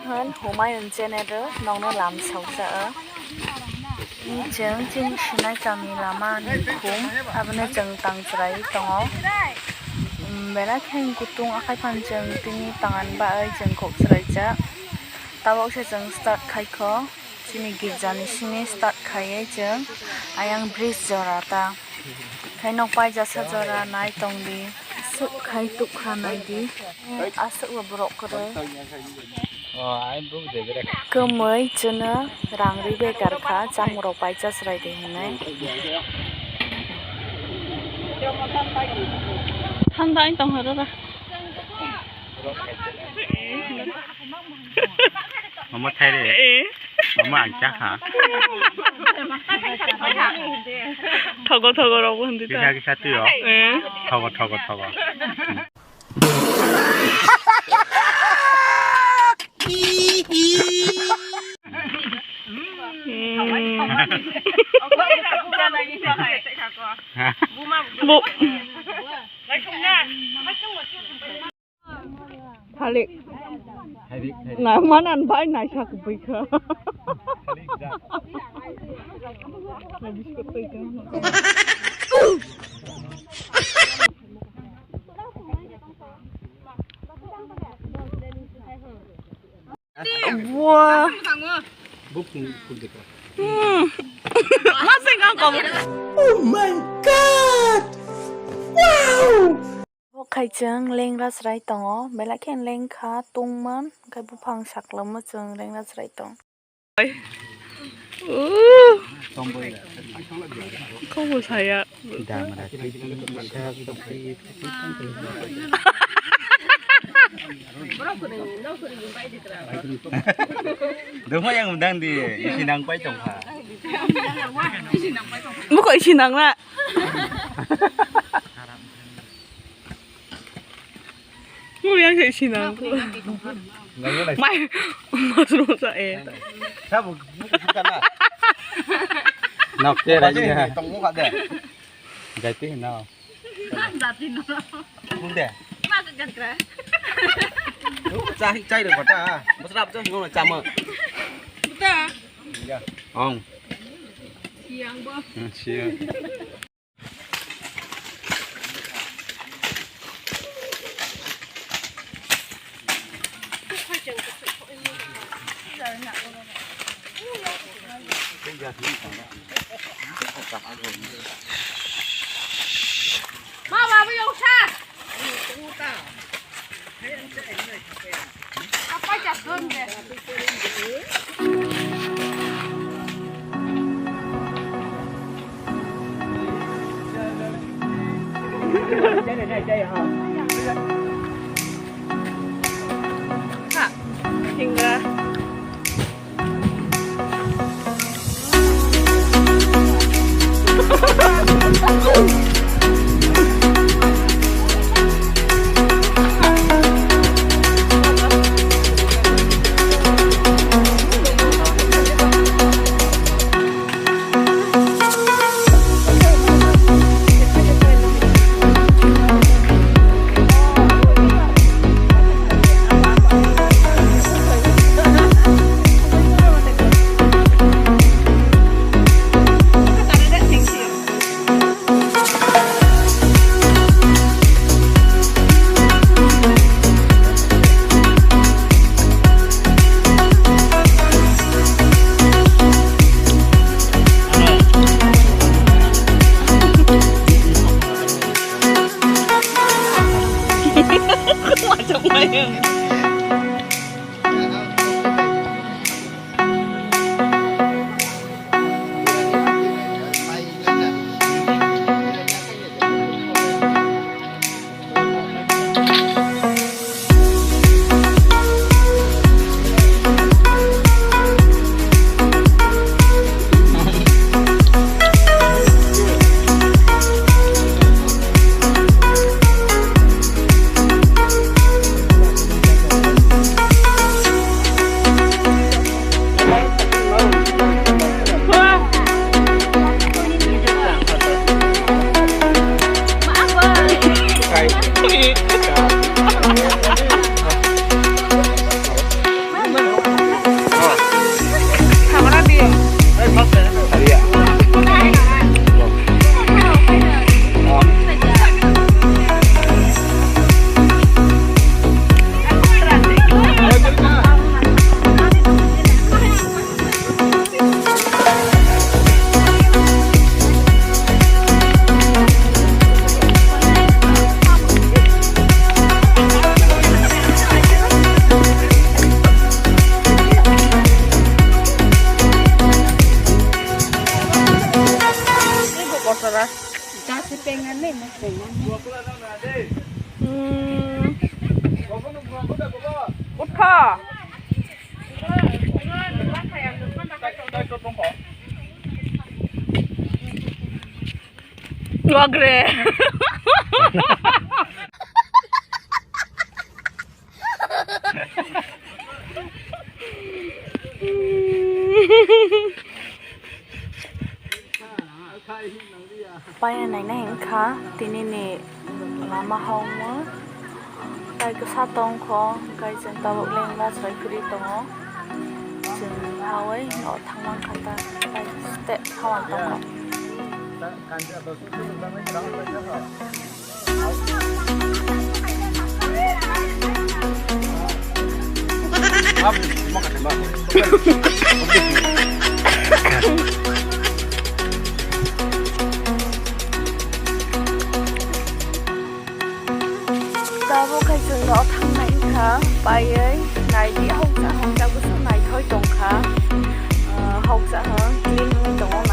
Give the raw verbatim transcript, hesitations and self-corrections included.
Han Humayun channel o nokno lam saukha. Chwng chini Sinai kami lama ni khum, abono chwng tang chwrai tongo. Belai khe kutung akhai phan chwng tini tangan bai chwng kok chwraijak. Tabuk se chwng start khaikho. Chini girja ni simi start khaiwi chwng ayang bridge jora ta. Khai nok paijasa jora nai tongdi. Aswk khai tukha naidi. Aswk bo borok kwrwi. Kwmwi chwngno rang ri begar kha, chamung rok paija chwraidi hinwi. Hamda ani tongkha rora. Mama thaire. Eh. Mama ang cha kha. Thogo thogo rok bo hindi ta. Kisa kisa twi o. Eh. Thogo thogo thogo. Hmm. Bu. Thalik. Thalik, thalik. Na manan bai naisa kubui kha. Thalik jak. Na biskut twi kha. Wah. Buk, buk, buk. Hmm. Masih ngangkong. Oh my God! Wow! Bo khai chwng lengra chwrai tongo, belai khe lengkha tungmani, hwnkhe buphang saklomo chwng lengra chwrai tong. Kobo saya. Dongma yang undang di, isi nang pai tongkha. Buko isi nang na. Nguyang se sinang. Mai, mas rosa eh. Sabu, buka na. Nok te rai ya. Tong mo kade. Jati na. Jati na. Kunde. Ma ke gatra. Chai, chai re kota. Masrap to ngono chama. Buta. Ya. Ong. Siang bo. Hmm, siang. Ma, babu, yausa. Ha, hinga. Utha. Wagre. Paina naina hinkha tini ni lama hongmo tai kisa tongkho, hwnkhe chwng tabuk lengma soi phiri tongo, chwng hawi o thangmang kha ta tai step hawan tongkha. Tabuk khai chwng no thangnai wngkha, paiwi naidi hoksa hoksa bwswk naithok tongkha, ah, hoksa hwn clean wngwi tongo.